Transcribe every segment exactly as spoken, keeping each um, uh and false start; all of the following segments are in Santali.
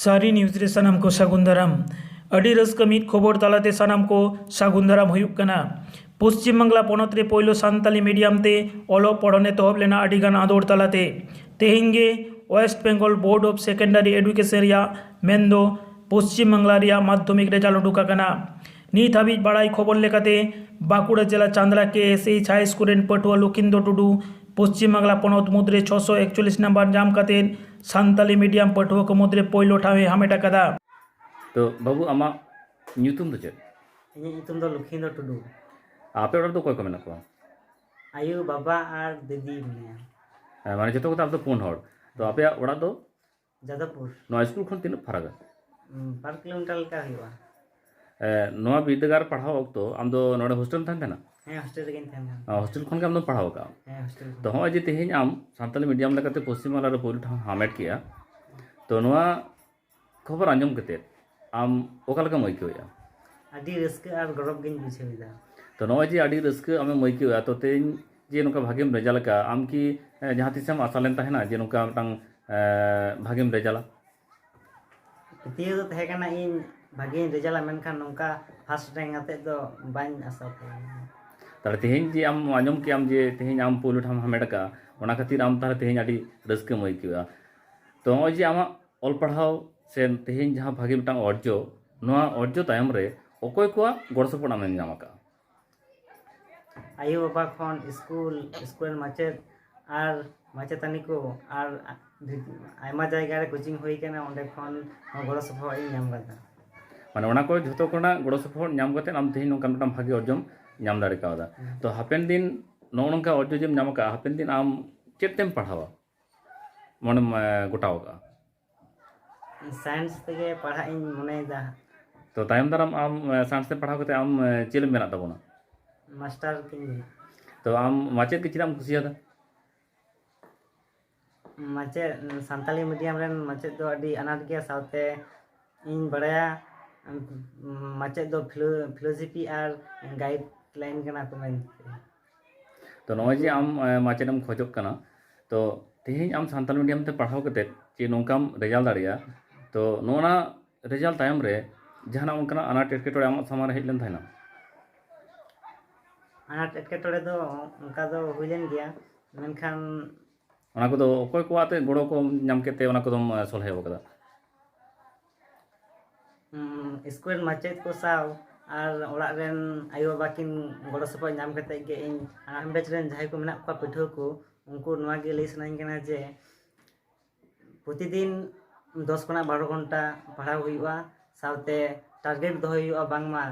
ᱥᱟᱹᱨᱤ ᱱᱤᱭᱩᱡᱽ ᱨᱮ ᱥᱟᱱᱟᱢ ᱠᱚ ᱥᱟᱹᱜᱩᱱ ᱫᱟᱨᱟᱢ᱾ ᱟᱹᱰᱤ ᱨᱟᱹᱥᱠᱟᱹ ᱢᱤᱫ ᱠᱷᱚᱵᱚᱨ ᱛᱟᱞᱟᱛᱮ ᱥᱟᱱᱟᱢ ᱠᱚ ᱥᱟᱹᱜᱩᱱ ᱫᱟᱨᱟᱢ ᱦᱩᱭᱩᱜ ᱠᱟᱱᱟ᱾ ᱯᱚᱥᱪᱤᱢ ᱵᱟᱝᱞᱟ ᱯᱚᱱᱚᱛ ᱨᱮ ᱯᱳᱭᱞᱳ ᱥᱟᱱᱛᱟᱞᱤ ᱢᱤᱰᱤᱭᱟᱢ ᱛᱮ ᱚᱞᱚᱜ ᱯᱚᱲᱦᱚᱱ ᱮᱛᱚᱦᱚᱵ ᱞᱮᱱᱟ ᱟᱹᱰᱤᱜᱟᱱ ᱟᱸᱫᱳᱲ ᱛᱟᱞᱟᱛᱮ᱾ ᱛᱮᱦᱮᱧ ᱜᱮ West Bengal Board of Secondary Education ᱨᱮᱭᱟᱜ, ᱢᱮᱱᱫᱚ ᱯᱚᱥᱪᱤᱢ ᱵᱟᱝᱞᱟ ᱨᱮᱭᱟᱜ ᱢᱟᱫᱽᱫᱷᱚᱢᱤᱠ ᱨᱮᱡᱟᱞᱴ ᱩᱰᱩᱠ ᱟᱠᱟᱱᱟ᱾ ᱱᱤᱛ ᱦᱟᱹᱵᱤᱡ ᱵᱟᱲᱟᱭ ᱠᱷᱚᱵᱚᱨ ᱞᱮᱠᱟᱛᱮ, ᱵᱟᱸᱠᱩᱲᱟ ᱡᱮᱞᱟ ᱪᱟᱸᱫᱽᱲᱟ ᱠᱮ ᱮᱥ ᱮᱭᱤᱪ ᱦᱟᱭ ᱥᱠᱩᱞ ᱨᱮᱱ ᱯᱟᱹᱴᱷᱩᱣᱟᱹ ᱞᱚᱠᱷᱤᱱᱫᱚᱨ ᱴᱩᱰᱩ ᱯᱚᱥᱪᱤᱢ ᱵᱟᱝᱞᱟ ᱯᱚᱱᱚᱛ ᱢᱩᱫᱽᱨᱮ ᱪᱷᱚᱥᱚ ᱮᱠᱪᱚᱞᱞᱤᱥ ᱱᱟᱢᱵᱟᱨ ᱧᱟᱢ ᱠᱟᱛᱮ ᱥᱟᱱᱛᱟᱞᱤ ᱢᱤᱰᱤᱭᱟᱢ ᱯᱟᱹᱴᱷᱩᱣᱟᱹ ᱠᱚ ᱢᱩᱫᱽᱨᱮ ᱯᱳᱭᱞᱳ ᱴᱷᱟᱶ ᱮ ᱦᱟᱢᱮᱴ ᱟᱠᱟᱫᱟ᱾ ᱛᱚ ᱵᱟᱹᱵᱩ, ᱟᱢᱟᱜ ᱧᱩᱛᱩᱢ ᱫᱚ ᱪᱮᱫ? ᱤᱧᱟᱹᱜ ᱧᱩᱛᱩᱢ ᱫᱚ ᱞᱚᱠᱷᱤᱱᱫᱚᱨ ᱴᱩᱰᱩ᱾ ᱟᱯᱮ ᱚᱲᱟᱜ ᱨᱮᱫᱚ ᱚᱠᱚᱭ ᱠᱚ ᱢᱮᱱᱟᱜ ᱠᱚᱣᱟ? ᱟᱭᱳ, ᱵᱟᱵᱟ ᱟᱨ ᱫᱤᱫᱤ ᱢᱮᱱᱟᱭᱟ᱾ ᱦᱮᱸ, ᱢᱟᱱᱮ ᱡᱚᱛᱚ ᱠᱚᱛᱮ ᱟᱯᱮ ᱫᱚ ᱯᱩᱱ ᱦᱚᱲ᱾ ᱛᱚ ᱟᱯᱮᱭᱟᱜ ᱚᱲᱟᱜ ᱫᱚ? ᱡᱟᱫᱚᱵᱯᱩᱨ᱾ ᱱᱚᱣᱟ ᱥᱠᱩᱞ ᱠᱷᱚᱱ ᱛᱤᱱᱟᱹᱜ ᱯᱷᱟᱨᱟᱠᱟ? ᱩᱸ, ᱵᱟᱨ ᱠᱤᱞᱳᱢᱤᱴᱟᱨ ᱞᱮᱠᱟ ᱦᱩᱭᱩᱜᱼᱟ᱾ ᱮ, ᱱᱚᱣᱟ ᱵᱤᱨᱫᱟᱹᱜᱟᱲ ᱯᱟᱲᱦᱟᱣ ᱚᱠᱛᱚ ᱟᱢ ᱫᱚ ᱱᱚᱰᱮ ᱦᱚᱥᱴᱮᱞ ᱨᱮᱢ ᱛᱟᱦᱮᱸ ᱠᱟᱱᱟ? ᱦᱮᱸ, ᱦᱚᱥᱴᱮᱞ ᱨᱮᱜᱮᱧ ᱛᱟᱦᱮᱸ ᱠᱟᱱᱟ᱾ ᱚ, ᱦᱚᱥᱴᱮᱞ ᱠᱷᱚᱱ ᱜᱮ ᱟᱢ ᱫᱚᱢ ᱯᱟᱲᱦᱟᱣ ᱟᱠᱟᱫᱼᱟ? ᱦᱮᱸ, ᱦᱚᱥᱴᱮᱞ ᱠᱷᱚᱱ᱾ ᱛᱚ ᱦᱚᱸᱜᱼᱚᱭ ᱡᱮ ᱛᱮᱦᱮᱧ ᱟᱢ ᱥᱟᱱᱛᱟᱞᱤ ᱢᱤᱰᱤᱭᱟᱢ ᱞᱮᱠᱟᱛᱮ ᱯᱚᱥᱪᱤᱢ ᱵᱟᱝᱞᱟ ᱨᱮ ᱯᱳᱭᱞᱳ ᱴᱷᱟᱶ ᱦᱟᱢᱮᱴ ᱠᱮᱜᱼᱟ, ᱛᱚ ᱱᱚᱣᱟ ᱠᱷᱚᱵᱚᱨ ᱟᱸᱡᱚᱢ ᱠᱟᱛᱮ ᱟᱢ ᱚᱠᱟ ᱞᱮᱠᱟᱢ ᱟᱹᱭᱠᱟᱹᱣᱮᱫᱼᱟ? ᱟᱹᱰᱤ ᱨᱟᱹᱥᱠᱟᱹ ᱟᱨ ᱜᱚᱨᱚᱵᱽ ᱜᱤᱧ ᱵᱩᱡᱷᱟᱹᱣ ᱮᱫᱟ᱾ ᱛᱚ ᱱᱚᱜᱼᱚᱭ ᱡᱮ ᱟᱹᱰᱤ ᱨᱟᱹᱥᱠᱟᱹ ᱟᱢᱮᱢ ᱟᱹᱭᱠᱟᱹᱣᱮᱫᱼᱟ, ᱛᱚ ᱛᱮᱦᱮᱧ ᱡᱮ ᱱᱚᱝᱠᱟ ᱵᱷᱟᱜᱮᱢ ᱨᱮᱡᱟᱞᱴ ᱟᱠᱟᱫᱼᱟ, ᱟᱢ ᱠᱤ ᱮ, ᱡᱟᱦᱟᱸ ᱛᱤᱥᱮᱢ ᱟᱥᱟ ᱞᱮᱱ ᱛᱟᱦᱮᱱᱟ ᱡᱮ ᱱᱚᱝᱠᱟ ᱢᱤᱫᱴᱟᱝ ᱮ, ᱵᱷᱟᱜᱮᱢ ᱨᱮᱡᱟᱞᱴᱟ? ᱯᱟᱹᱛᱭᱟᱹᱣ ᱫᱚ ᱛᱟᱦᱮᱸ ᱠᱟᱱᱟ ᱤᱧ ᱵᱷᱟᱜᱮᱧ ᱨᱮᱡᱟᱞᱴᱟ, ᱢᱮᱱᱠᱷᱟᱱ ᱱᱚᱝᱠᱟ ᱯᱷᱟᱥᱴ ᱨᱮᱝᱠ ᱟᱛᱮᱫ ᱫᱚ ᱵᱟᱹᱧ ᱟᱥᱟ ᱛᱟᱦᱮᱸ ᱠᱟᱱᱟ᱾ ᱛᱟᱦᱞᱮ ᱛᱮᱦᱮᱧ ᱡᱮ ᱟᱢ ᱟᱸᱡᱚᱢ ᱠᱮᱜᱼᱟᱢ ᱡᱮ ᱛᱮᱦᱮᱧ ᱟᱢ ᱯᱳᱭᱞᱳ ᱴᱷᱟᱶ ᱦᱟᱢᱮᱴ ᱟᱠᱟᱫᱼᱟ, ᱚᱱᱟ ᱠᱷᱟᱹᱛᱤᱨ ᱟᱢ ᱛᱟᱦᱞᱮ ᱛᱮᱦᱮᱧ ᱟᱹᱰᱤ ᱨᱟᱹᱥᱠᱟᱹᱢ ᱟᱹᱭᱠᱟᱹᱣᱟ᱾ ᱛᱚ ᱱᱚᱜᱼᱚᱭ ᱡᱮ ᱟᱢᱟᱜ ᱚᱞ ᱯᱟᱲᱦᱟᱣ ᱥᱮ ᱛᱮᱦᱮᱧ ᱡᱟᱦᱟᱸ ᱵᱷᱟᱜᱮ ᱢᱤᱫᱴᱟᱝ ᱚᱨᱡᱚ, ᱱᱚᱣᱟ ᱚᱨᱡᱚ ᱛᱟᱭᱚᱢ ᱨᱮ ᱚᱠᱚᱭ ᱠᱚᱣᱟᱜ ᱜᱚᱲᱚ ᱥᱚᱯᱚᱦᱚᱫ ᱟᱢᱮᱢ ᱧᱟᱢ ᱟᱠᱟᱫᱼᱟ? ᱟᱭᱳ ᱵᱟᱵᱟ ᱠᱷᱚᱱ, ᱥᱠᱩᱞ, ᱥᱠᱩᱞ ᱨᱮᱱ ᱢᱟᱪᱮᱫ ᱟᱨ ᱢᱟᱪᱮᱛᱟᱹᱱᱤ ᱠᱚ ᱟᱨ ᱟᱭᱢᱟ ᱡᱟᱭᱜᱟ ᱨᱮ ᱠᱳᱪᱤᱝ ᱦᱩᱭ ᱠᱟᱱᱟ, ᱚᱸᱰᱮ ᱠᱷᱚᱱ ᱦᱚᱸ ᱜᱚᱲᱚ ᱥᱚᱯᱚᱦᱚᱫ ᱤᱧ ᱧᱟᱢ ᱠᱟᱫᱟ᱾ ᱢᱟᱱᱮ ᱚᱱᱟ ᱠᱚ ᱡᱷᱚᱛᱚ ᱠᱷᱚᱱᱟᱜ ᱜᱚᱲᱚ ᱥᱚᱯᱚᱦᱚᱫ ᱧᱟᱢ ᱠᱟᱛᱮ ᱟᱢ ᱛᱮᱦᱮᱧ ᱱᱚᱝᱠᱟ ᱢᱤᱫᱴᱟᱝ ᱵᱷᱟᱜᱮ ᱚᱨᱡᱚᱢ ᱧᱟᱢ ᱫᱟᱲᱮ ᱠᱟᱣᱫᱟ᱾ ᱦᱮᱸ᱾ ᱛᱚ ᱦᱟᱯᱮᱱ ᱫᱤᱱ ᱱᱚᱜᱼᱚ ᱱᱚᱝᱠᱟ ᱚᱨᱡᱚ ᱡᱮᱢ ᱧᱟᱢ ᱟᱠᱟᱫᱼᱟ, ᱦᱟᱯᱮᱱ ᱫᱤᱱ ᱟᱢ ᱪᱮᱫ ᱛᱮᱢ ᱯᱟᱲᱦᱟᱣᱟ ᱢᱚᱱᱮᱢ ᱮ, ᱜᱚᱴᱟᱣ ᱟᱠᱟᱫᱼᱟ? ᱥᱟᱭᱮᱱᱥ ᱛᱮᱜᱮ ᱯᱟᱲᱦᱟᱜ ᱤᱧ ᱢᱚᱱᱮᱭᱮᱫᱟ᱾ ᱛᱚ ᱛᱟᱭᱚᱢ ᱫᱟᱨᱟᱢ ᱟᱢ ᱮ, ᱥᱟᱭᱮᱱᱥ ᱛᱮ ᱯᱟᱲᱦᱟᱣ ᱠᱟᱛᱮ ᱟᱢ ᱮ, ᱪᱮᱫ ᱮᱢ ᱵᱮᱱᱟᱜ ᱛᱟᱵᱚᱱᱟ? ᱢᱟᱥᱴᱟᱨ ᱛᱤᱧ᱾ ᱛᱚ ᱟᱢ ᱢᱟᱪᱮᱫ ᱜᱮ ᱪᱮᱫᱟᱜ ᱮᱢ ᱠᱩᱥᱤᱭᱟᱫᱟ? ᱢᱟᱪᱮᱫ, ᱥᱟᱱᱛᱟᱞᱤ ᱢᱤᱰᱤᱭᱟᱢ ᱨᱮᱱ ᱢᱟᱪᱮᱫ ᱫᱚ ᱟᱹᱰᱤ ᱟᱱᱟᱴ ᱜᱮᱭᱟ, ᱥᱟᱶᱛᱮ ᱤᱧ ᱵᱟᱲᱟᱭᱟ, ᱩᱸ, ᱢᱟᱪᱮᱫ ᱫᱚ ᱯᱷᱤᱞᱳ-, ᱯᱷᱤᱞᱳᱡᱚᱯᱷᱤ ᱟᱨ ᱜᱟᱭᱤᱰ ᱞᱟᱭᱤᱱ ᱠᱟᱱᱟ ᱠᱚ ᱢᱮᱱᱛᱮ᱾ ᱛᱚ ᱱᱚᱜᱼᱚᱭ ᱡᱮ ᱟᱢ ᱮ, ᱢᱟᱪᱮᱫ ᱮᱢ ᱠᱷᱚᱡᱚᱜ ᱠᱟᱱᱟ, ᱛᱚ ᱛᱮᱦᱮᱧ ᱟᱢ ᱥᱟᱱᱛᱟᱞᱤ ᱢᱤᱰᱤᱭᱟᱢ ᱛᱮ ᱯᱟᱲᱦᱟᱣ ᱠᱟᱛᱮ ᱡᱮ ᱱᱚᱝᱠᱟᱢ ᱨᱮᱡᱟᱞᱴ ᱫᱟᱲᱮᱭᱟᱜᱼᱟ, ᱛᱚ ᱱᱚᱣᱟ ᱨᱮᱡᱟᱞᱴ ᱛᱟᱭᱚᱢ ᱨᱮ ᱡᱟᱦᱟᱱᱟᱜ ᱚᱱᱠᱟᱱᱟᱜ ᱟᱱᱟᱴ ᱮᱴᱠᱮᱴᱚᱬᱮ ᱟᱢᱟᱜ ᱥᱟᱢᱟᱝ ᱨᱮ ᱦᱮᱡ ᱞᱮᱱ ᱛᱟᱦᱮᱱᱟ? ᱟᱱᱟᱴ ᱮᱴᱠᱮᱴᱚᱬᱮ ᱫᱚ ᱚᱱᱠᱟ ᱫᱚ ᱦᱩᱭ ᱞᱮᱱ ᱜᱮᱭᱟ, ᱢᱮᱱᱠᱷᱟᱱ ᱚᱱᱟ ᱠᱚᱫᱚ ᱚᱠᱚᱭ ᱠᱚᱣᱟᱜ ᱛᱮ ᱜᱚᱲᱚ ᱠᱚ ᱧᱟᱢ ᱠᱮᱫ ᱛᱮ ᱚᱱᱟ ᱠᱚᱫᱚᱢ ᱥᱚᱞᱦᱮ ᱟᱠᱟᱫᱟ? ᱩᱸ, ᱥᱠᱩᱞ ᱨᱮᱱ ᱢᱟᱪᱮᱫ ᱠᱚ ᱥᱟᱶ ᱟᱨ ᱚᱲᱟᱜ ᱨᱮᱱ ᱟᱭᱳᱼᱵᱟᱵᱟ ᱠᱤᱱ ᱜᱚᱲᱚ ᱥᱚᱯᱚᱦᱚᱫ ᱧᱟᱢ ᱠᱟᱛᱮᱫ ᱜᱮ ᱤᱧ ᱟᱱᱟᱴ ᱵᱮᱪ ᱨᱮᱱ ᱡᱟᱦᱟᱸᱭ ᱠᱚ ᱢᱮᱱᱟᱜ ᱠᱚᱣᱟ ᱯᱟᱹᱴᱷᱩᱣᱟᱹ ᱠᱚ, ᱩᱱᱠᱩ ᱱᱚᱣᱟ ᱜᱮ ᱞᱟᱹᱭ ᱥᱟᱱᱟᱧ ᱠᱟᱱᱟ ᱡᱮ ᱯᱨᱚᱛᱤᱫᱤᱱ ᱫᱚᱥ ᱠᱷᱚᱱᱟᱜ ᱵᱟᱨᱚ ᱜᱷᱚᱱᱴᱟ ᱯᱟᱲᱦᱟᱣ ᱦᱩᱭᱩᱜᱼᱟ, ᱥᱟᱶᱛᱮ ᱴᱟᱨᱜᱮᱴ ᱫᱚᱦᱚᱭ ᱦᱩᱭᱩᱜᱼᱟ ᱵᱟᱝᱢᱟ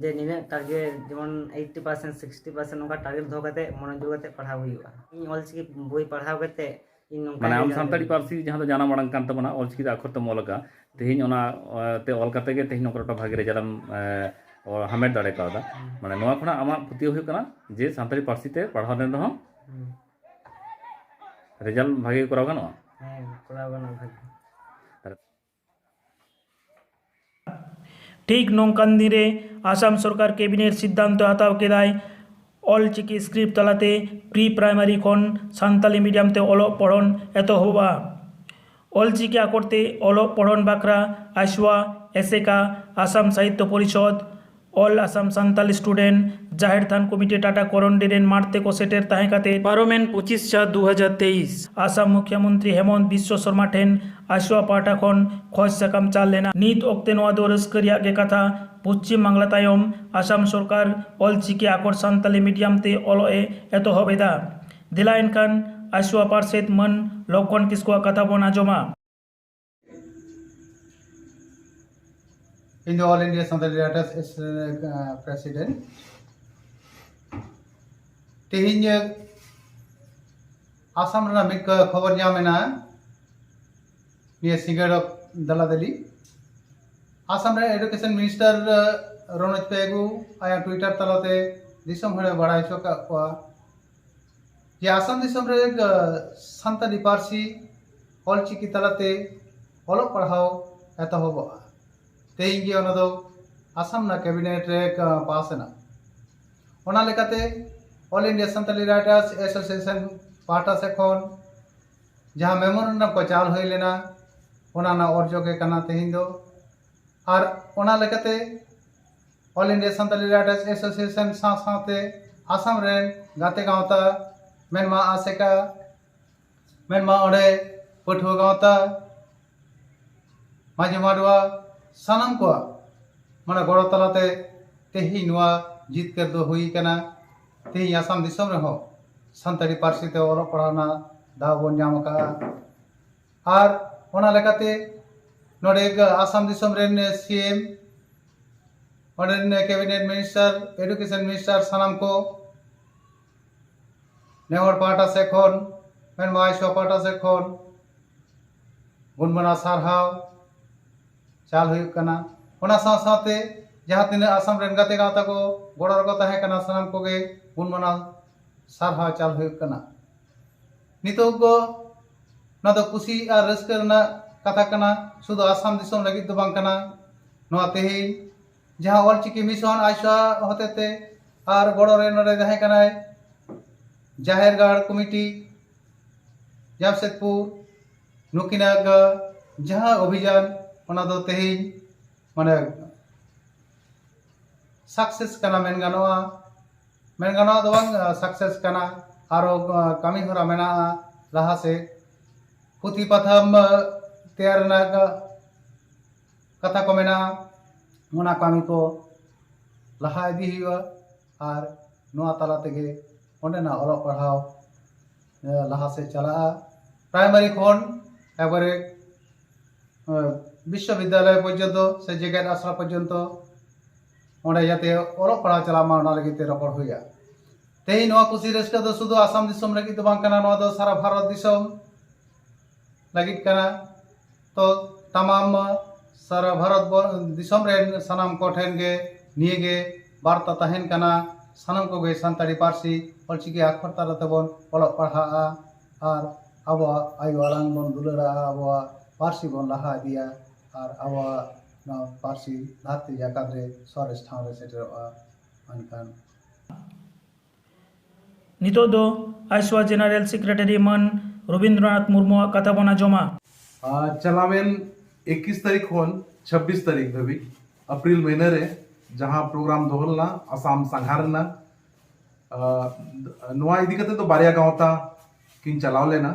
ᱡᱮ ᱱᱤᱱᱟᱹᱜ ᱴᱟᱨᱜᱮᱴ, ᱡᱮᱢᱚᱱ ᱮᱭᱤᱴᱴᱤ ᱯᱟᱨᱥᱮᱱᱴ, ᱥᱤᱠᱥᱴᱤ ᱯᱟᱨᱥᱮᱱᱴ, ᱱᱚᱝᱠᱟ ᱴᱟᱨᱜᱮᱴ ᱫᱚᱦᱚ ᱠᱟᱛᱮ ᱢᱚᱱᱳᱡᱳᱜᱽ ᱠᱟᱛᱮ ᱯᱟᱲᱦᱟᱣ ᱦᱩᱭᱩᱜᱼᱟ᱾ ᱤᱧ ᱚᱞᱪᱤᱠᱤ ᱵᱳᱭ ᱯᱟᱲᱦᱟᱣ ᱠᱟᱛᱮ ᱤᱧ ᱱᱚᱝᱠᱟ ᱢᱟᱱᱮ ᱟᱢ result ᱥᱟᱱᱛᱟᱲᱤ ᱦᱩᱭᱩᱜᱼᱟ᱾ ᱯᱟᱹᱨᱥᱤ ᱡᱟᱦᱟᱸ ᱫᱚ ᱡᱟᱱᱟᱢ ᱟᱲᱟᱝ ᱠᱟᱱ ᱛᱟᱵᱚᱱᱟ, ᱚᱞᱪᱤᱠᱤ ᱛᱮ ᱟᱠᱷᱚᱨ ᱛᱮᱢ ᱚᱞ ᱟᱠᱟᱫ, ᱛᱮᱦᱮᱧ ᱚᱱᱟ ᱛᱮ ᱚᱞ ᱠᱟᱛᱮ ᱜᱮ ᱛᱮᱦᱮᱧ ᱱᱚᱝᱠᱟ ᱢᱤᱫᱴᱟᱝ ᱵᱷᱟᱜᱮ ᱨᱮᱡᱟᱞᱴ ᱮᱢ ᱦᱟᱢᱮᱴ ᱫᱟᱲᱮ ᱠᱟᱣᱫᱟ᱾ ᱢᱟᱱᱮ ᱱᱚᱣᱟ ᱠᱷᱚᱱᱟᱜ ᱟᱢᱟᱜ ᱯᱟᱹᱛᱭᱟᱹᱣ ᱦᱩᱭᱩᱜ ᱠᱟᱱᱟ ᱡᱮ ᱥᱟᱱᱛᱟᱲᱤ ᱯᱟᱹᱨᱥᱤ ᱛᱮ ᱯᱟᱲᱦᱟᱣ ᱞᱮᱱ ᱨᱮᱦᱚᱸ ᱨᱮᱡᱟᱞᱴ ᱵᱷᱟᱜᱮ ᱠᱚᱨᱟᱣ ᱜᱟᱱᱚᱜᱼᱟ᱾ ᱦᱮᱸ, ᱠᱚᱨᱟᱣ ᱜᱟᱱᱚᱜᱼᱟ ᱵᱷᱟᱜᱮ᱾ ᱴᱷᱤᱠ ᱱᱚᱝᱠᱟᱱ ᱫᱤᱱ ᱨᱮ ᱟᱥᱟᱢ ᱥᱚᱨᱠᱟᱨ ᱠᱮᱵᱤᱱᱮᱴ ᱥᱤᱫᱽᱫᱷᱟᱱᱛᱚ ᱦᱟᱛᱟᱣ ᱠᱮᱫᱟᱭ, ᱚᱞ ᱪᱤᱠᱤ ᱥᱠᱨᱤᱯᱴ ᱛᱟᱞᱟᱛᱮ ᱯᱨᱤ ᱯᱨᱟᱭᱢᱟᱨᱤ ᱠᱷᱚᱱ ᱥᱟᱱᱛᱟᱞᱤ ᱢᱤᱰᱤᱭᱟᱢ ᱛᱮ ᱚᱞᱚᱜ ᱯᱚᱲᱦᱚᱱ ᱮᱛᱚᱦᱚᱵᱟ᱾ ᱚᱞ ᱪᱤᱠᱤ ᱟᱠᱷᱚᱨ ᱛᱮ ᱚᱞᱚᱜ ᱯᱚᱲᱦᱚᱱ ᱵᱟᱠᱷᱨᱟ ᱟᱥᱣᱟ, ᱮᱥᱮᱠᱟ, ᱟᱥᱟᱢ ᱥᱟᱦᱤᱛᱛᱚ ᱯᱚᱨᱤᱥᱚᱫᱽ, ᱚᱞ ᱟᱥᱟᱢ ᱥᱟᱱᱛᱟᱞᱤ ᱥᱴᱩᱰᱮᱱᱴ ᱡᱟᱦᱮᱨ ᱛᱷᱟᱱ ᱠᱚᱢᱤᱴᱤ ᱴᱟᱴᱟ ᱠᱚᱨᱚᱱᱰᱤ ᱨᱮᱱ ᱢᱟᱴᱷ ᱛᱮᱠᱚ ᱥᱮᱴᱮᱨ ᱛᱟᱦᱮᱸ ᱠᱟᱛᱮ ᱯᱟᱨᱚᱢᱮᱱ ᱯᱚᱸᱪᱤᱥ ᱪᱟᱨ ᱫᱩ ᱦᱟᱡᱟᱨ ᱛᱮᱭᱤᱥ ᱟᱥᱟᱢ ᱢᱩᱠᱷᱭᱟᱹ ᱢᱚᱱᱛᱨᱤ ᱦᱮᱢᱚᱱᱛ ᱵᱤᱥᱣᱚ ᱥᱚᱨᱢᱟ ᱴᱷᱮᱱ ᱟᱥᱣᱟ ᱯᱟᱦᱴᱟ ᱠᱷᱚᱱ ᱠᱷᱚᱡᱽ ᱥᱟᱠᱟᱢ ᱪᱟᱞ ᱞᱮᱱᱟ᱾ ᱱᱤᱛ ᱚᱠᱛᱮ ᱱᱚᱣᱟ ᱫᱚ ᱨᱟᱹᱥᱠᱟᱹ ᱨᱮᱭᱟᱜ ᱜᱮ ᱠᱟᱛᱷᱟ, ᱯᱚᱪᱷᱤᱢ ᱵᱟᱝᱞᱟ ᱛᱟᱭᱚᱢ ᱟᱥᱟᱢ ᱥᱚᱨᱠᱟᱨ ᱚᱞ ᱪᱤᱠᱤ ᱟᱠᱷᱚᱨ ᱥᱟᱱᱛᱟᱞᱤ ᱢᱤᱰᱤᱭᱟᱢ ᱛᱮ ᱚᱞᱚᱜ ᱮ ᱮᱛᱚᱦᱚᱵ ᱮᱫᱟ᱾ ᱫᱮᱞᱟ ᱮᱱᱠᱷᱟᱱ ᱟᱥᱣᱟ ᱯᱟᱨᱥᱮᱛ ᱢᱟᱹᱱ ᱞᱚᱠᱠᱷᱚᱱ ᱠᱤᱥᱠᱩᱣᱟᱜ ᱠᱟᱛᱷᱟ ᱵᱚᱱ ᱟᱸᱡᱚᱢᱟ᱾ ᱤᱧ ᱫᱚ All India Santali Writers Association president. ᱛᱮᱦᱮᱧ ᱟᱥᱟᱢ ᱨᱮᱱᱟᱜ ᱢᱤᱫ ᱠᱷᱚᱵᱚᱨ ᱧᱟᱢ ᱮᱱᱟ ᱱᱤᱭᱟᱹ ᱥᱤᱸᱜᱟᱹᱲ ᱫᱟᱞᱟᱫᱟᱞᱤ᱾ ᱟᱥᱟᱢ ᱨᱮ ᱮᱰᱩᱠᱮᱥᱚᱱ ᱢᱤᱱᱤᱥᱴᱟᱨ ᱨᱚᱱᱚᱡᱽ ᱯᱮᱜᱩ ᱟᱭᱟᱜ ᱴᱩᱭᱴᱟᱨ ᱛᱟᱞᱟᱛᱮ ᱫᱤᱥᱚᱢ ᱦᱚᱲᱮ ᱵᱟᱲᱟᱭ ᱦᱚᱪᱚ ᱠᱟᱜ ᱠᱚᱣᱟ ᱡᱮ ᱟᱥᱟᱢ ᱫᱤᱥᱚᱢ ᱨᱮ ᱥᱟᱱᱛᱟᱲᱤ ᱯᱟᱹᱨᱥᱤ ᱚᱞᱪᱤᱠᱤ ᱛᱟᱞᱟᱛᱮ ᱚᱞᱚᱜ ᱯᱟᱲᱦᱟᱣ ᱮᱛᱚᱦᱚᱵᱚᱜᱼᱟ᱾ ᱛᱮᱦᱮᱧ ᱜᱮ ᱚᱱᱟ ᱫᱚ ᱟᱥᱟᱢ ᱨᱮᱱᱟᱜ ᱠᱮᱵᱤᱱᱮᱴ ᱨᱮ ᱯᱟᱥ ᱮᱱᱟ᱾ ᱚᱱᱟ ᱞᱮᱠᱟᱛᱮ All India Santali Writers Association ᱯᱟᱦᱴᱟ ᱥᱮᱫ ᱠᱷᱚᱱ ᱡᱟᱦᱟᱸ ᱢᱮᱢᱳᱨᱮᱱᱰᱟᱢ ᱠᱚ ᱪᱟᱞ ᱦᱩᱭ ᱞᱮᱱᱟ, ᱚᱱᱟ ᱨᱮᱱᱟᱜ ᱚᱨᱡᱚ ᱜᱮ ᱠᱟᱱᱟ ᱛᱮᱦᱮᱧ ᱫᱚ᱾ ᱟᱨ ᱚᱱᱟ ᱞᱮᱠᱟᱛᱮ All India Santali Writers Association ᱥᱟᱶ ᱥᱟᱶᱛᱮ ᱟᱥᱟᱢ ᱨᱮᱱ ᱜᱟᱛᱮ ᱜᱟᱶᱛᱟ, ᱢᱮᱱᱢᱟ ᱟᱥᱮᱠᱟ, ᱢᱮᱱᱢᱟ ᱚᱸᱰᱮ ᱯᱟᱹᱴᱷᱩᱣᱟᱹ ᱜᱟᱶᱛᱟ, ᱢᱟᱹᱡᱷᱤ ᱢᱟᱰᱣᱟ, ᱥᱟᱱᱟᱢ ᱠᱚᱣᱟᱜ ᱢᱟᱱᱮ ᱜᱚᱲᱚ ᱛᱟᱞᱟᱛᱮ ᱛᱮᱦᱮᱧ ᱱᱚᱣᱟ ᱡᱤᱛᱠᱟᱹᱨ ᱫᱚ ᱦᱩᱭ ᱠᱟᱱᱟ᱾ ᱛᱮᱦᱮᱧ ᱟᱥᱟᱢ ᱫᱤᱥᱚᱢ ᱨᱮᱦᱚᱸ ᱥᱟᱱᱛᱟᱲᱤ ᱯᱟᱹᱨᱥᱤ ᱛᱮ ᱚᱞᱚᱜ ᱯᱟᱲᱦᱟᱣ ᱨᱮᱱᱟᱜ ᱫᱟᱣ ᱵᱚᱱ ᱧᱟᱢ ᱟᱠᱟᱫᱼᱟ᱾ ᱟᱨ ᱚᱱᱟ ᱞᱮᱠᱟᱛᱮ ᱱᱚᱰᱮ ᱟᱥᱟᱢ ᱫᱤᱥᱚᱢ ᱨᱮᱱ ᱥᱤ ᱮᱢ, ᱚᱸᱰᱮ ᱨᱮᱱ ᱠᱮᱵᱤᱱᱮᱴ ᱢᱤᱱᱤᱥᱴᱟᱨ, ᱮᱰᱩᱠᱮᱥᱚᱱ ᱢᱤᱱᱤᱥᱴᱟᱨ, ᱥᱟᱱᱟᱢ ᱠᱚ ᱱᱮ ᱦᱚᱲ ᱯᱟᱦᱴᱟ ᱥᱮᱫ ᱠᱷᱚᱱ, ᱢᱮᱱ ᱢᱟᱦᱟᱥᱚᱭ ᱯᱟᱦᱴᱟ ᱥᱮᱫ ᱠᱷᱚᱱ ᱜᱩᱱᱢᱟᱱᱟᱣ ᱥᱟᱨᱦᱟᱣ ᱪᱟᱞ ᱦᱩᱭᱩᱜ ᱠᱟᱱᱟ᱾ ᱚᱱᱟ ᱥᱟᱶ ᱥᱟᱶᱛᱮ ᱡᱟᱦᱟᱸ ᱛᱤᱱᱟᱹᱜ ᱟᱥᱟᱢ ᱨᱮᱱ ᱜᱟᱛᱮ ᱜᱟᱶᱛᱟ ᱠᱚ ᱜᱚᱲᱚ ᱨᱮᱠᱚ ᱛᱟᱦᱮᱸ ᱠᱟᱱᱟ, ᱥᱟᱱᱟᱢ ᱠᱚᱜᱮ ᱜᱩᱱᱢᱟᱱᱟᱣ ᱥᱟᱨᱦᱟᱣ ᱪᱟᱞ ᱦᱩᱭᱩᱜ ᱠᱟᱱᱟ᱾ ᱱᱤᱛᱚᱜ ᱫᱚ ᱱᱚᱣᱟ ᱫᱚ ᱠᱩᱥᱤ ᱟᱨ ᱨᱟᱹᱥᱠᱟᱹ ᱨᱮᱱᱟᱜ ᱠᱟᱛᱷᱟ ᱠᱟᱱᱟ, ᱥᱩᱫᱷᱩ ᱟᱥᱟᱢ ᱫᱤᱥᱚᱢ ᱞᱟᱹᱜᱤᱫ ᱫᱚ ᱵᱟᱝ ᱠᱟᱱᱟ᱾ ᱱᱚᱣᱟ ᱛᱮᱦᱮᱧ ᱡᱟᱦᱟᱸ ᱚᱞᱪᱤᱠᱤ ᱢᱤᱥᱚᱱ ᱟᱭᱥᱟ ᱦᱚᱛᱮᱛᱮ ᱟᱨ ᱜᱚᱲᱚ ᱨᱮ ᱱᱚᱰᱮ ᱛᱟᱦᱮᱸ ᱠᱟᱱᱟᱭ ᱡᱟᱦᱮᱨ ᱜᱟᱲ ᱠᱚᱢᱤᱴᱤ ᱡᱟᱢᱥᱮᱫᱽᱯᱩᱨ, ᱱᱩᱠᱤᱱᱟᱜ ᱡᱟᱦᱟᱸ ᱚᱵᱷᱤᱡᱟᱱ, ᱚᱱᱟ ᱫᱚ ᱛᱮᱦᱮᱧ ᱢᱟᱱᱮ ᱥᱟᱠᱥᱮᱥ ᱠᱟᱱᱟ ᱢᱮᱱ ᱜᱟᱱᱚᱜᱼᱟ᱾ ᱢᱮᱱ ᱜᱟᱱᱚᱜᱼᱟ ᱫᱚ ᱵᱟᱝ, ᱥᱟᱠᱥᱮᱥ ᱠᱟᱱᱟ᱾ ᱟᱨᱚ ᱠᱟᱹᱢᱤ ᱦᱚᱨᱟ ᱢᱮᱱᱟᱜᱼᱟ ᱞᱟᱦᱟ ᱥᱮᱫ᱾ ᱯᱩᱛᱷᱤ ᱯᱟᱛᱷᱟᱢ ᱛᱮᱭᱟᱨ ᱨᱮᱱᱟᱜ ᱠᱟᱛᱷᱟ ᱠᱚ ᱢᱮᱱᱟᱜᱼᱟ, ᱚᱱᱟ ᱠᱟᱹᱢᱤ ᱠᱚ ᱞᱟᱦᱟ ᱤᱫᱤ ᱦᱩᱭᱩᱜᱼᱟ᱾ ᱟᱨ ᱱᱚᱣᱟ ᱛᱟᱞᱟ ᱛᱮᱜᱮ ᱚᱸᱰᱮᱱᱟᱜ ᱚᱞᱚᱜ ᱯᱟᱲᱦᱟᱣ ᱞᱟᱦᱟ ᱥᱮᱫ ᱪᱟᱞᱟᱜᱼᱟ᱾ ᱯᱨᱟᱭᱢᱟᱨᱤ ᱠᱷᱚᱱ ᱮᱠᱵᱟᱨᱮ ᱵᱤᱥᱥᱚᱵᱤᱫᱽᱫᱟᱞᱚᱭ ᱯᱚᱨᱡᱚᱱᱛᱚ ᱥᱮ ᱡᱮᱜᱮᱛ ᱟᱥᱲᱟ ᱯᱚᱨᱡᱚᱱᱛᱚ ᱚᱸᱰᱮ ᱡᱟᱛᱮ ᱚᱞᱚᱜ ᱯᱟᱲᱦᱟᱣ ᱪᱟᱞᱟᱜ ᱢᱟ, ᱚᱱᱟ ᱞᱟᱹᱜᱤᱫ ᱛᱮ ᱨᱚᱯᱚᱲ ᱦᱩᱭᱩᱜᱼᱟ᱾ ᱛᱮᱦᱮᱧ ᱱᱚᱣᱟ ᱠᱩᱥᱤ ᱨᱟᱹᱥᱠᱟᱹ ᱫᱚ ᱥᱩᱫᱷᱩ ᱟᱥᱟᱢ ᱫᱤᱥᱚᱢ ᱞᱟᱹᱜᱤᱫ ᱫᱚ ᱵᱟᱝ ᱠᱟᱱᱟ, ᱱᱚᱣᱟ ᱫᱚ ᱥᱟᱨᱟ ᱵᱷᱟᱨᱚᱛ ᱫᱤᱥᱚᱢ ᱞᱟᱹᱜᱤᱫ ᱠᱟᱱᱟ᱾ ᱛᱚ ᱛᱟᱢᱟᱢ ᱥᱟᱨᱟ ᱵᱷᱟᱨᱚᱛ ᱵᱚ-, ᱫᱤᱥᱚᱢ ᱨᱮᱱ ᱥᱟᱱᱟᱢ ᱠᱚ ᱴᱷᱮᱱ ᱜᱮ ᱱᱤᱭᱟᱹ ᱜᱮ ᱵᱟᱨᱛᱟ ᱛᱟᱦᱮᱱ ᱠᱟᱱᱟ, ᱥᱟᱱᱟᱢ ᱠᱚᱜᱮ ᱥᱟᱱᱛᱟᱲᱤ ᱯᱟᱹᱨᱥᱤ ᱚᱞᱪᱤᱠᱤ ᱟᱠᱷᱚᱨ ᱛᱟᱞᱟ ᱛᱮᱵᱚᱱ ᱚᱞᱚᱜ ᱯᱟᱲᱦᱟᱜᱼᱟ ᱟᱨ ᱟᱵᱚᱣᱟᱜ ᱟᱭᱳ ᱟᱲᱟᱝ ᱵᱚᱱ ᱫᱩᱞᱟᱹᱲᱟᱜᱼᱟ, ᱟᱵᱚᱣᱟᱜ ᱯᱟᱹᱨᱥᱤ ᱵᱚᱱ ᱞᱟᱦᱟ ᱤᱫᱤᱭᱟ ᱟᱨ ᱟᱵᱚᱣᱟᱜ ᱱᱚᱣᱟ ᱯᱟᱹᱨᱥᱤ ᱫᱷᱟᱹᱨᱛᱤ ᱡᱟᱠᱟᱛ ᱨᱮ ᱥᱚᱨᱮᱥ ᱴᱷᱟᱶ ᱨᱮ ᱥᱮᱴᱮᱨᱚᱜᱼᱟ᱾ ᱢᱮᱱᱠᱷᱟᱱ ᱱᱤᱛᱚᱜ ᱫᱚ ᱟᱭᱥᱣᱟ ᱡᱮᱱᱟᱨᱮᱞ ᱥᱮᱠᱨᱮᱴᱟᱨᱤ ᱢᱟᱹᱱ ᱨᱚᱵᱤᱱᱫᱨᱚᱱᱟᱛᱷ ᱢᱩᱨᱢᱩᱣᱟᱜ ᱠᱟᱛᱷᱟ ᱵᱚᱱ ᱟᱸᱡᱚᱢᱟ᱾ ᱟᱨ ᱪᱟᱞᱟᱣᱮᱱ ᱮᱠᱤᱥ ᱛᱟᱹᱨᱤᱠᱷ ᱠᱷᱚᱱ ᱪᱷᱟᱵᱵᱤᱥ ᱛᱟᱹᱨᱤᱠᱷ ᱫᱷᱟᱹᱵᱤᱡ ᱮᱯᱨᱤᱞ ᱢᱟᱹᱦᱱᱟᱹ ᱨᱮ ᱡᱟᱦᱟᱸ ᱯᱨᱳᱜᱨᱟᱢ ᱫᱚᱦᱚ ᱞᱮᱱᱟ ᱟᱥᱟᱢ ᱥᱟᱸᱜᱷᱟᱨ ᱨᱮᱱᱟᱜ, ᱟᱨ ᱱᱚᱣᱟ ᱤᱫᱤ ᱠᱟᱛᱮ ᱫᱚ ᱵᱟᱨᱭᱟ ᱜᱟᱶᱛᱟ ᱠᱤᱱ ᱪᱟᱞᱟᱣ ᱞᱮᱱᱟ,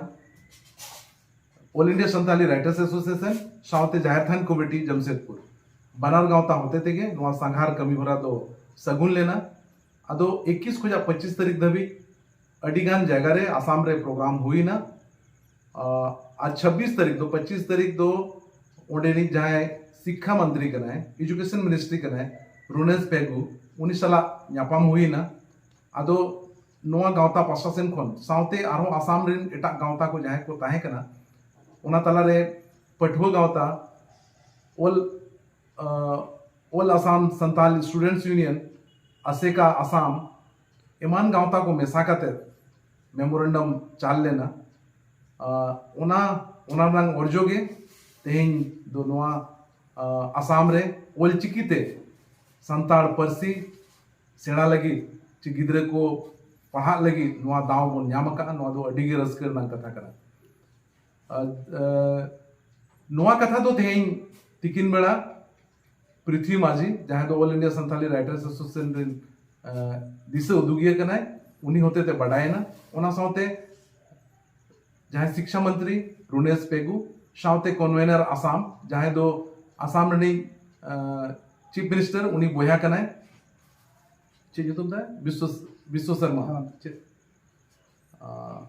all India Santali writers association ᱥᱟᱶᱛᱮ ᱡᱟᱦᱮᱨ ᱛᱷᱟᱱ ᱠᱚᱢᱤᱴᱤ ᱡᱟᱢᱥᱮᱫᱽᱯᱩᱨ᱾ ᱵᱟᱱᱟᱨ ᱜᱟᱶᱛᱟ ᱦᱚᱛᱮ ᱛᱮᱜᱮ ᱱᱚᱣᱟ ᱥᱟᱸᱜᱷᱟᱨ ᱠᱟᱹᱢᱤ ᱦᱚᱨᱟ ᱫᱚ ᱥᱟᱹᱜᱩᱱ ᱞᱮᱱᱟ᱾ ᱟᱫᱚ ᱮᱠᱤᱥ ᱠᱷᱚᱱᱟᱜ ᱯᱚᱸᱪᱤᱥ ᱛᱟᱹᱨᱤᱠᱷ ᱫᱷᱟᱹᱵᱤᱡ ᱟᱹᱰᱤ ᱜᱟᱱ ᱡᱟᱭᱜᱟ ᱨᱮ ᱟᱥᱟᱢ ᱨᱮ ᱯᱨᱳᱜᱨᱟᱢ ᱦᱩᱭᱱᱟ᱾ ᱟᱨ ᱪᱷᱟᱵᱵᱤᱥ ᱛᱟᱹᱨᱤᱠᱷ ᱫᱚ, ᱯᱚᱸᱪᱤᱥ ᱛᱟᱹᱨᱤᱠᱷ ᱫᱚ ᱚᱸᱰᱮᱱᱤᱡ ᱡᱟᱦᱟᱸᱭ ᱥᱤᱠᱠᱷᱟ ᱢᱚᱱᱛᱨᱤ ᱠᱟᱱᱟᱭ, ᱮᱡᱩᱠᱮᱥᱚᱱ ᱢᱤᱱᱤᱥᱴᱨᱤ ᱠᱟᱱᱟᱭ, ᱨᱩᱱᱮᱥ ᱯᱮᱜᱩ, ᱩᱱᱤ ᱥᱟᱞᱟᱜ ᱧᱟᱯᱟᱢ ᱦᱩᱭᱱᱟ᱾ ᱟᱫᱚ ᱱᱚᱣᱟ ᱜᱟᱶᱛᱟ ᱯᱟᱥᱴᱟ ᱥᱮᱱ ᱠᱷᱚᱱ ᱥᱟᱶᱛᱮ ᱟᱨᱦᱚᱸ ᱟᱥᱟᱢ ᱨᱮᱱ ᱮᱴᱟᱜ ᱜᱟᱶᱛᱟ ᱠᱚ ᱡᱟᱦᱟᱸᱭ ᱠᱚ ᱛᱟᱦᱮᱸ ᱠᱟᱱᱟ, ᱚᱱᱟ ᱛᱟᱞᱟᱨᱮ ᱯᱟᱹᱴᱷᱩᱣᱟᱹ ᱜᱟᱶᱛᱟ, ᱚᱞ, ᱟᱸ, ᱚᱞ ᱟᱥᱟᱢ ᱥᱟᱱᱛᱟᱞ ᱥᱴᱩᱰᱮᱱᱴᱥ ᱭᱩᱱᱤᱭᱚᱱ, ᱟᱥᱮᱠᱟ ᱟᱥᱟᱢ, ᱮᱢᱟᱱ ᱜᱟᱶᱛᱟ ᱠᱚ ᱢᱮᱥᱟ ᱠᱟᱛᱮ ᱢᱮᱢᱳᱨᱮᱱᱰᱟᱢ ᱪᱟᱞ ᱞᱮᱱᱟ᱾ ᱟᱸ, ᱚᱱᱟ, ᱚᱱᱟ ᱨᱮᱱᱟᱜ ᱚᱨᱡᱚ ᱜᱮ ᱛᱮᱦᱮᱧ ᱫᱚ ᱱᱚᱣᱟ, ᱟᱸ, ᱟᱥᱟᱢ ᱨᱮ ᱚᱞᱪᱤᱠᱤ ᱛᱮ ᱥᱟᱱᱛᱟᱲ ᱯᱟᱹᱨᱥᱤ ᱥᱮᱬᱟ ᱞᱟᱹᱜᱤᱫ ᱪᱮ ᱜᱤᱫᱽᱨᱟᱹ ᱠᱚ ᱯᱟᱲᱦᱟᱜ ᱞᱟᱹᱜᱤᱫ ᱱᱚᱣᱟ ᱫᱟᱣ ᱵᱚᱱ ᱧᱟᱢ ᱟᱠᱟᱫᱼᱟ, ᱱᱚᱣᱟ ᱫᱚ ᱟᱹᱰᱤ ᱜᱮ ᱨᱟᱹᱥᱠᱟᱹ ᱨᱮᱱᱟᱜ ᱠᱟᱛᱷᱟ ᱠᱟᱱᱟ᱾ ᱟᱨ, ᱟᱸ, ᱱᱚᱣᱟ ᱠᱟᱛᱷᱟ ᱫᱚ ᱛᱮᱦᱮᱧ ᱛᱤᱠᱤᱱ ᱵᱮᱲᱟ ᱯᱨᱤᱛᱷᱤ ᱢᱟᱹᱡᱷᱤ, ᱡᱟᱦᱟᱸᱭ ᱫᱚ all India Santali writers association ᱨᱮᱱ, ᱟᱸ, ᱫᱤᱥᱟᱹ ᱩᱫᱩᱜᱤᱭᱟᱹ ᱠᱟᱱᱟᱭ, ᱩᱱᱤ ᱦᱚᱛᱮᱛᱮ ᱵᱟᱰᱟᱭᱮᱱᱟ᱾ ᱚᱱᱟ ᱥᱟᱶᱛᱮ ᱡᱟᱦᱟᱸᱭ ᱥᱤᱠᱠᱷᱟ ᱢᱚᱱᱛᱨᱤ ᱨᱩᱱᱮᱥ ᱯᱮᱜᱩ ᱥᱟᱶᱛᱮ ᱠᱚᱱᱵᱷᱮᱱᱟᱨ ᱟᱥᱟᱢ, ᱡᱟᱦᱟᱸᱭ ᱫᱚ ᱟᱥᱟᱢ ᱨᱤᱱᱤᱡ, ᱟᱸ, ᱪᱤᱯ ᱢᱤᱱᱤᱥᱴᱟᱨ, ᱩᱱᱤ ᱵᱚᱭᱦᱟ ᱠᱟᱱᱟᱭ᱾ ᱪᱮᱫ ᱧᱩᱛᱩᱢ ᱛᱟᱭ? ᱵᱤᱥᱣᱚ, ᱵᱤᱥᱣᱚ ᱥᱚᱨᱢᱟ᱾ ᱦᱮᱸ᱾ ᱪᱮᱫ? ᱟᱸ,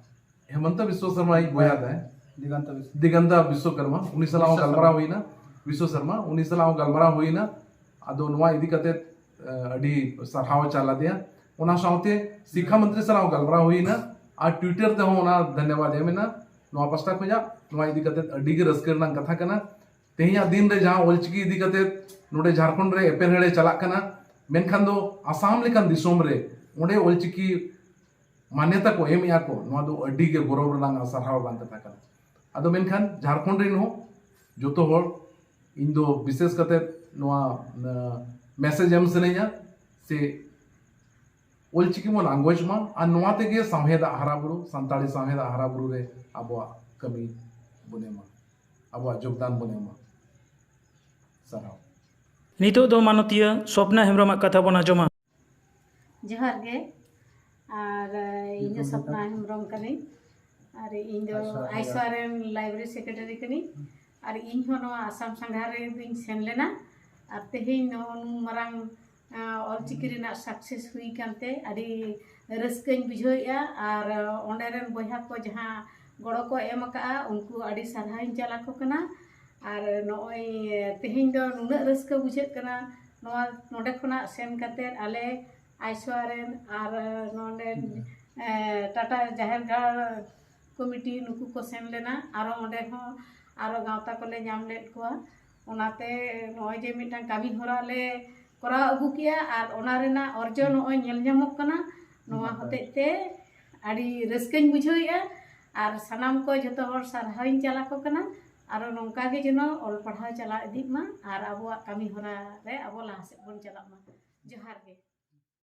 ᱦᱮᱢᱚᱱᱛᱚ ᱵᱤᱥᱣᱚ ᱥᱚᱨᱢᱟ ᱤᱡ ᱵᱚᱭᱦᱟ ᱛᱟᱭ᱾ ᱫᱤᱜᱟᱱᱛᱟ ᱵᱤᱥᱣᱚ᱾ ᱫᱤᱜᱟᱱᱛᱟ ᱵᱤᱥᱣᱚᱠᱚᱨᱢᱟ, ᱩᱱᱤ ᱥᱟᱞᱟᱜ ᱦᱚᱸ ᱵᱤᱥᱣᱚ ᱜᱟᱞᱢᱟᱨᱟᱣ ᱥᱚᱨᱢᱟ᱾ ᱦᱩᱭᱱᱟ᱾ ᱵᱤᱥᱣᱚ ᱥᱚᱨᱢᱟ, ᱩᱱᱤ ᱥᱟᱞᱟᱜ ᱦᱚᱸ ᱜᱟᱞᱢᱟᱨᱟᱣ ᱦᱩᱭᱱᱟ᱾ ᱟᱫᱚ ᱱᱚᱣᱟ ᱤᱫᱤ ᱠᱟᱛᱮ, ᱟᱸ, ᱟᱹᱰᱤ ᱥᱟᱨᱦᱟᱣ ᱪᱟᱞ ᱟᱫᱮᱭᱟ᱾ ᱚᱱᱟ ᱥᱟᱶᱛᱮ ᱥᱤᱠᱠᱷᱟ ᱢᱚᱱᱛᱨᱤ ᱥᱟᱞᱟᱜ ᱦᱚᱸ ᱜᱟᱞᱢᱟᱨᱟᱣ ᱦᱩᱭᱱᱟ ᱟᱨ Twitter ᱛᱮᱦᱚᱸ ᱚᱱᱟ ᱫᱷᱚᱱᱭᱚᱵᱟᱫ ᱮᱢ ᱮᱱᱟ᱾ ᱱᱚᱣᱟ ᱯᱟᱥᱴᱟ ᱠᱷᱚᱱᱟᱜ ᱱᱚᱣᱟ ᱤᱫᱤ ᱠᱟᱛᱮ ᱟᱹᱰᱤ ᱜᱮ ᱨᱟᱹᱥᱠᱟᱹ ᱨᱮᱱᱟᱜ ᱠᱟᱛᱷᱟ ᱠᱟᱱᱟ᱾ ᱛᱮᱦᱮᱧᱟᱜ ᱫᱤᱱ ᱨᱮ ᱡᱟᱦᱟᱸ ᱚᱞᱪᱤᱠᱤ ᱤᱫᱤ ᱠᱟᱛᱮ ᱱᱚᱰᱮ ᱡᱷᱟᱲᱠᱷᱚᱸᱰ ᱨᱮ ᱮᱯᱮᱨᱦᱮᱸᱰᱮ ᱪᱟᱞᱟᱜ ᱠᱟᱱᱟ, ᱢᱮᱱᱠᱷᱟᱱ ᱫᱚ ᱟᱥᱟᱢ ᱞᱮᱠᱟᱱ ᱫᱤᱥᱚᱢ ᱨᱮ ᱚᱸᱰᱮ ᱚᱞᱪᱤᱠᱤ ᱢᱟᱱᱭᱚᱛᱟ ᱠᱚ ᱮᱢᱮᱜᱼᱟ ᱠᱚ, ᱱᱚᱣᱟ ᱫᱚ ᱟᱹᱰᱤ ᱜᱮ ᱜᱚᱨᱚᱵᱽ ᱨᱮᱱᱟᱜ ᱟᱨ ᱥᱟᱨᱦᱟᱣ ᱨᱮᱱᱟᱜ ᱠᱟᱛᱷᱟ ᱠᱟᱱᱟ᱾ ᱟᱫᱚ ᱢᱮᱱᱠᱷᱟᱱ ᱡᱷᱟᱲᱠᱷᱚᱸᱰ ᱨᱮᱱ ᱦᱚᱸ ᱡᱚᱛᱚ ᱦᱚᱲ, ᱤᱧ ᱫᱚ ᱵᱤᱥᱮᱥ ᱠᱟᱛᱮ ᱱᱚᱣᱟ, ᱟᱸ, message ᱮᱢ ᱥᱟᱱᱟᱧᱟ ᱥᱮ ᱚᱞᱪᱤᱠᱤ ᱵᱚᱱ ᱟᱸᱜᱚᱪ ᱢᱟ ᱟᱨ ᱱᱚᱣᱟ ᱛᱮᱜᱮ ᱥᱟᱶᱦᱮᱫᱟᱜ ᱦᱟᱨᱟ ᱵᱩᱨᱩ, ᱥᱟᱱᱛᱟᱲᱤ ᱥᱟᱶᱦᱮᱫᱟᱜ ᱦᱟᱨᱟ ᱵᱩᱨᱩ ᱨᱮ ᱟᱵᱚᱣᱟᱜ ᱠᱟᱹᱢᱤ ᱵᱚᱱ ᱮᱢᱟ᱾ ᱟᱵᱚᱣᱟᱜ ᱡᱳᱜᱽᱫᱟᱱ ᱵᱚᱱ ᱮᱢᱟ᱾ ᱥᱟᱨᱦᱟᱣ᱾ ᱱᱤᱛᱚᱜ ᱫᱚ ᱢᱟᱱᱚᱛᱤᱭᱟᱹ ᱥᱚᱯᱱᱟ ᱦᱮᱢᱵᱨᱚᱢᱟᱜ ᱠᱟᱛᱷᱟ ᱵᱚᱱ ᱟᱸᱡᱚᱢᱟ᱾ ᱡᱚᱦᱟᱨ ᱜᱮ᱾ ᱟᱨ ᱤᱧ ᱫᱚ ᱥᱚᱯᱱᱟ ᱦᱮᱢᱵᱨᱚᱢ ᱠᱟᱹᱱᱟᱹᱧ᱾ ᱟᱨ ᱤᱧ ᱫᱚ ᱟᱭᱥᱣᱟ ᱨᱮᱱ ᱞᱟᱭᱵᱨᱮᱨᱤ ᱥᱮᱠᱨᱮᱴᱟᱨᱤ ᱠᱟᱹᱱᱟᱹᱧ᱾ ᱟᱨ ᱤᱧ ᱦᱚᱸ ᱱᱚᱣᱟ ᱟᱥᱟᱢ ᱥᱟᱸᱜᱷᱟᱨ ᱨᱮᱫᱚᱧ ᱥᱮᱱ ᱞᱮᱱᱟ᱾ ᱟᱨ ᱛᱮᱦᱮᱧ ᱱᱚᱜᱼᱚ ᱱᱩᱱ ᱢᱟᱨᱟᱝ ᱚᱞᱪᱤᱠᱤ ᱨᱮᱱᱟᱜ ᱥᱟᱠᱥᱮᱥ ᱦᱩᱭ ᱠᱟᱱᱛᱮ ᱟᱹᱰᱤ ᱨᱟᱹᱥᱠᱟᱹᱧ ᱵᱩᱡᱷᱟᱹᱣᱮᱫᱼᱟ᱾ ᱟᱨ ᱚᱸᱰᱮ ᱨᱮᱱ ᱵᱚᱭᱦᱟ ᱠᱚ ᱡᱟᱦᱟᱸ ᱜᱚᱲᱚ ᱠᱚ ᱮᱢ ᱟᱠᱟᱫᱼᱟ, ᱩᱱᱠᱩ ᱟᱹᱰᱤ ᱥᱟᱨᱦᱟᱣᱤᱧ ᱪᱟᱞ ᱟᱠᱚ ᱠᱟᱱᱟ᱾ ᱟᱨ ᱱᱚᱜᱼᱚᱭ ᱛᱮᱦᱮᱧ ᱫᱚ ᱱᱩᱱᱟᱹᱜ ᱨᱟᱹᱥᱠᱟᱹ ᱵᱩᱡᱷᱟᱹᱜ ᱠᱟᱱᱟ᱾ ᱱᱚᱣᱟ ᱱᱚᱰᱮ ᱠᱷᱚᱱᱟᱜ ᱥᱮᱱ ᱠᱟᱛᱮ ᱟᱞᱮ ᱟᱭᱥᱣᱟ ᱨᱮᱱ ᱟᱨ ᱱᱚᱰᱮ ᱴᱟᱴᱟ ᱡᱟᱦᱮᱨ ᱜᱟᱲ ᱠᱚᱢᱤᱴᱤ ᱱᱩᱠᱩ ᱠᱚ ᱥᱮᱱ ᱞᱮᱱᱟ᱾ ᱟᱨᱚ ᱚᱸᱰᱮ ᱦᱚᱸ ᱟᱨᱚ ᱜᱟᱶᱛᱟ ᱠᱚᱞᱮ ᱧᱟᱢ ᱞᱮᱫ ᱠᱚᱣᱟ᱾ ᱚᱱᱟᱛᱮ ᱱᱚᱜᱼᱚᱭ ᱡᱮ ᱢᱤᱫᱴᱟᱝ ᱠᱟᱹᱢᱤ ᱦᱚᱨᱟ ᱞᱮ ᱠᱚᱨᱟᱣ ᱟᱹᱜᱩ ᱠᱮᱜᱼᱟ ᱟᱨ ᱚᱱᱟ ᱨᱮᱱᱟᱜ ᱚᱨᱡᱚ ᱱᱚᱜᱼᱚᱭ ᱧᱮᱞ ᱧᱟᱢᱚᱜ ᱠᱟᱱᱟ᱾ ᱱᱚᱣᱟ ᱦᱚᱛᱮᱡ ᱛᱮ ᱟᱹᱰᱤ ᱨᱟᱹᱥᱠᱟᱹᱧ ᱵᱩᱡᱷᱟᱹᱣᱮᱫᱼᱟ᱾ ᱟᱨ ᱥᱟᱱᱟᱢ ᱠᱚ ᱡᱷᱚᱛᱚ ᱦᱚᱲ ᱥᱟᱨᱦᱟᱣᱤᱧ ᱪᱟᱞ ᱟᱠᱚ ᱠᱟᱱᱟ᱾ ᱟᱨᱚ ᱱᱚᱝᱠᱟ ᱜᱮ ᱡᱮᱱᱚ ᱚᱞ ᱯᱟᱲᱦᱟᱣ ᱪᱟᱞᱟᱣ ᱤᱫᱤᱜ ᱢᱟ ᱟᱨ ᱟᱵᱚᱣᱟᱜ ᱠᱟᱹᱢᱤ ᱦᱚᱨᱟ ᱨᱮ ᱟᱵᱚ ᱞᱟᱦᱟ ᱥᱮᱫ ᱵᱚᱱ ᱪᱟᱞᱟᱜ ᱢᱟ᱾ ᱡᱚᱦᱟᱨ ᱜᱮ᱾